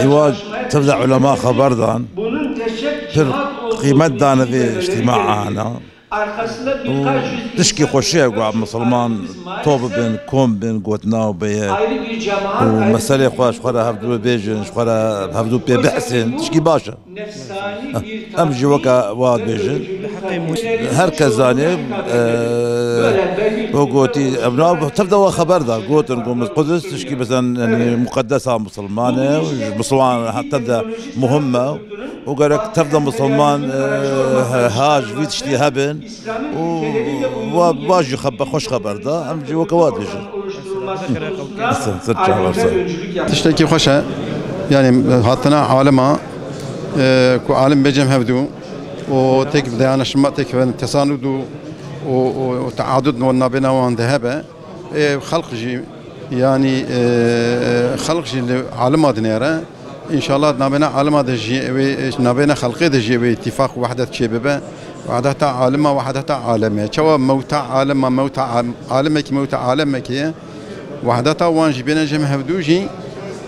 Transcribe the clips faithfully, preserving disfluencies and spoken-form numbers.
Wa tev de ulema xeber dan, pir qîmet dane vê îctîmaana. Û tişkî xweşî ye ku em misilman to bibin, kom bin, gotina û beye û meselê xwe ji xwe re hevdû bêjin, ji xwe re hevdû pê bihsin, tişkî baş e. Em jî weke wa dibêjin. Her kes zanî, e, o gotî, ev nav tev de wa xeber da, gotin ku Qudus tişkî, mesela, yanî, muqedesa misilman e, û ji misilman heta de muhim e. Û gerek tev de misilman, e, ha ji vî tiştî hebin. Û wa, wa jî xebe-, xweş xeber da. Em jî weke wa dibêjin. Sen, ser çawa ser. Tiştekî xweş e. Yanî hatina alima, e, ku alim bê cem hevdû û tek dayanışma, tek tesanûd û, û, û, û teadud nabêna wan de hebe. Ê, xelq jî, yanî, e, xelq jî li alima dinêre. Înşallah nabêna alima de jî, wê, nabêna xelqê de jî wê îtîfaq, wehdet çêbibe. Wehdeta alima, wehdeta alem e. Çawa mewta alima, mewta am-, alimekî, mewta alemekî ye. Wehdeta wan jî bêne cem hevdû jî,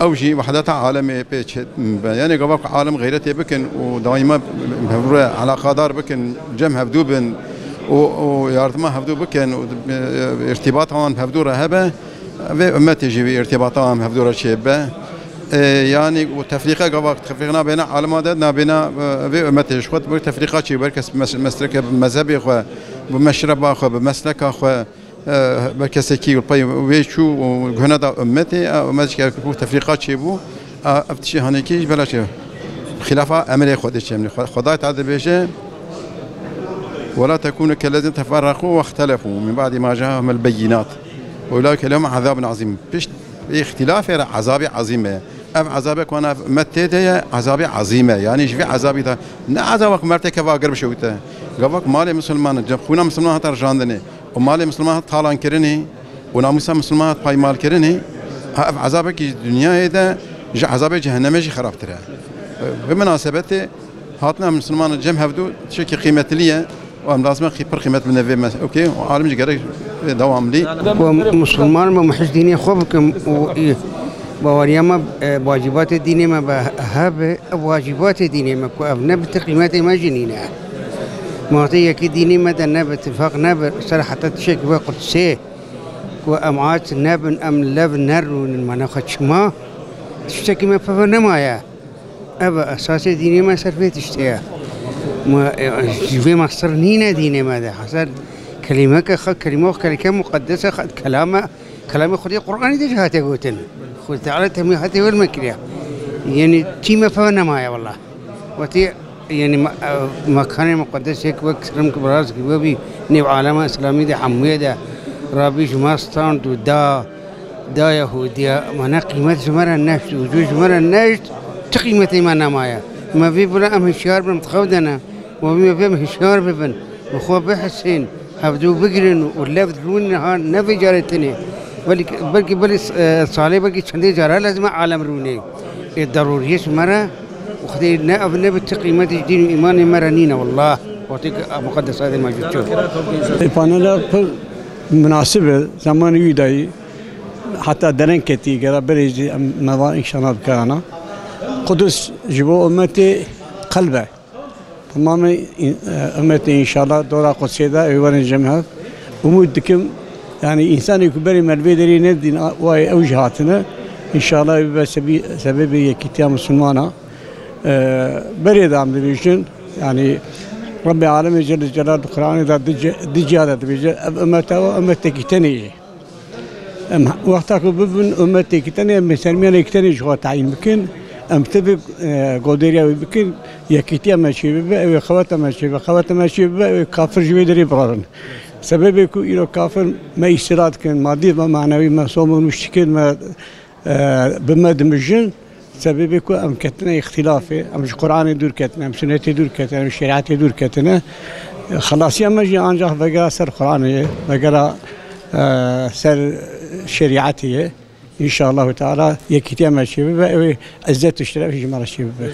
ew jî wehdeta alemê pê çê-, be. Yanî gava ku alim xeyretê bikin û daîma bi hevdû re elaqadar bikin, cem hevdû bin û, û yardima hevdû bikin û, e, îrtîbata wan bi hevdû re hebe, vê ummetê jî vê îrtîbata wan bi hevdû re çêbibe. E, yanî û tefrîqe gava tefrîq nabêne alima de, nabêne, e, vê ummetê ji xwe tefrîqa çêbû, her kes bi mes-, mesleke, bi mezhebê xwe, bi meşreba xwe, bi mesleka xwe, e, ber kesekî û pey wê çû û guhne da ummetê, e, ummet ji ku tefrîqa çêbû, e, ev tiştê hanekî ji bela çê. Xilafa emrê Xwedê çêmnê. Xwe-, Xwedayê Teala dibêje, "Ve la tekûnû kellezîne teferreqû ve ixtelefû min ba'dî ma ca'ahumul beyînat. Ve ulâike lehum azâbun azîm." Pişt vê îxtilafê re ezabê ezîm e. Ev ezabê ku wana ummet tê de ye, ezabê ezîm e. Yanî ji vê ezabî de ne ezaba ku merteke va agir bişewite. Gava ku malê misilman, cem xûna misilman hate rijandinê. Û malê misilman hat talan kirinê û namûsa misilman hat paymal kirinê, ha, ev ezabekî ji dinyayê de ji ezabê cehennemê jî xerabtir e. Bi minasebetê hatina misilmanan cem hevdû tiştekî qîmetlî ye û em lazim e qî-, pir qîmet bidin vê mes-, okey, û alim jî gerek vê dewamlî. Ku musulman me, muhîş dînê xwe bikim û, e, baweriya me, e, wacîbatê dînê me be hebe, ev wacîbatê dînê me ku ev ne bi ti qîmetê me jî nîne. Ma te yekî dînê me de nebe, tifaq nebe, ser heta tiştekî we qudsê, ku em aç nebin, em lev nerûnin, ma nexwe çima? Tiştekî me peve nemaye. Ev e esasê dînê me ser vê tiştê ye. Me, e, ji vê me sir nîne dînê me de. Hesel kelîmeke xwe, kelîme xwe, kelîke muqeddese xwe, kelame Kelamê Xwedê Qur'anê de jî hate gotin. Xwedê Teala temî hate wir me kiriye. Yanî tî me peve nemaye wela. Wetî, yanî me-, e, mekanê muqeddesek wek Kirim Kibrazkî we bî nêv alema Îslamî de hemûye de Rabî ji me stand û da, da Yahûdiya. Me ne qîmet ji me re neşt, ucû ji me re neşt, ti qîmetê me nemaye. Me vî bira em hişyar bin, em di xew de ne. Wabî me vê em hişyar bibin, bi xwe bihisên, hevdû bigirin û lev rûn niha ne vê carê tenê. Belkî, belkî, belê, e, salê belkî çendê cara lazim e alem rûnê. Ê derûriyê ji me re û Xwedê ne ev ne bi ti qîmetê ji dîn û îmanê me re nîne, wallah. Wextê ku muqedesatê me ji çû. Ê panela pir munasib e, zamanê wî dayî heta dereng ketî, gera berê jî em me va înşallah bikarana. Qudus ji bo ummetê qelb e. Temamê, e, ummetê înşallah dora Qudsê de ew werin cem hev. Umûd dikim, yanî însanê ku berê me li vê derê nedîn, a, wayê ew jî hatine. Înşallah ew bibe sebî-, sebebê yekîtiya misilmana. E, berê de em dibêjin, yanî Rebbê Alemê Celle Celal di Qur'anê de di ce-, di ciya de dibêje, ev ummet ew e, ummetekî tenê ye. Em wexta ku bibin ummetekî tenê, em bêsermiyanekî tenê ji xwe tayîn bikin, em tevê, e, godêriya wê bikin, yekîtiya me çê bibe, ew ê xeweta me çê bibe, xeweta me çê bibe, ew ê kafir ji wê derê birevin. Sebebê ku îro kafir me îstîla dikin, madî ve manewî me som û nûş dikin, me, e, bi me dimijin, Sebebê ku em ketine îxtilafê, em ji Qur'anê dûr ketine, em sunnetê dûr ketine, em şerîetê dûr ketine. Xelasiya me jî ancax vegera ser Qur'anê ye, vegera, e, ser şerîetê ye. Înşallahu Teala yekîtiya me çêbibe, ew ê izzet û şeref ji me re çêbibe.